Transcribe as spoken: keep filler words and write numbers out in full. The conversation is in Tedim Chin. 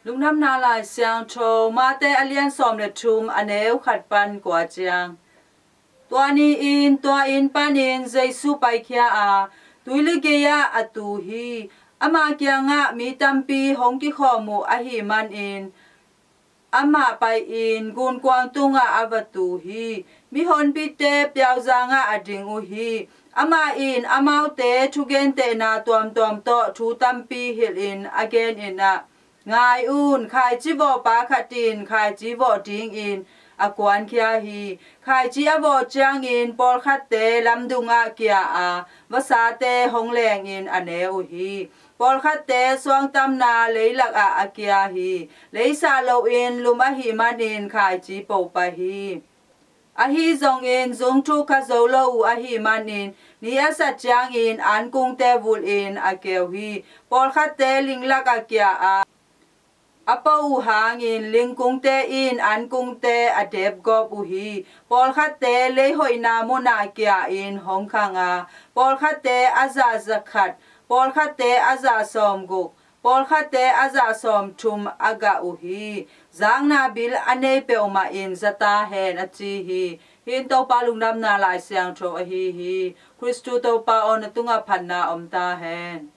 Lungdamna Lai Siangtho, Mate a lian sawm le thum, a neu khat pan kua ciang. Tua ni-in tua inn panin Jesu paikhia a, tuiligei-ah a tu hi. Ama kiangah mi tampi hong kikhawm uh ahih manin amah pai-in gunkuang tungah a va tu hi. Mihonpite piauzangah a ding uh hi. Amah in amaute thugentehna tuamtuam tawh thu tampi hilhin a genin ah, ngai un, khaici vawhpa khat in khaici vawh dingin a kuankhia hi. Khaici a vawh ciangin pawlkhatte lamdungah kia a, vasate hong lengin a ne uh hi. Pawlkhatte suangtamna leilakah a kia hi. Lei sah loin lum ahih manin khaici po pah hi. Ahi zongin zungthuk kha zo lo uh ahih manin ni a sat ciangin ankungte vulhin a keu hi. Pawlkhatte linglakah kia a, a po uh hangin lingkungte in ankungte a depgawp uh hi. Pawlkhatte leihoihna munah kia-in hong khang a, pawlkhatte a zah za khat, pawlkhatte a zah sawm guk, pawlkhatte a zah sawm thum a gah uh hi. Zakna bil a nei peuhmah in za ta hen, a ci hi. Hih in Topa Lungdamna Lai Siangtho ahi hi. Khristu Topa aw, na tungah phatna om ta hen.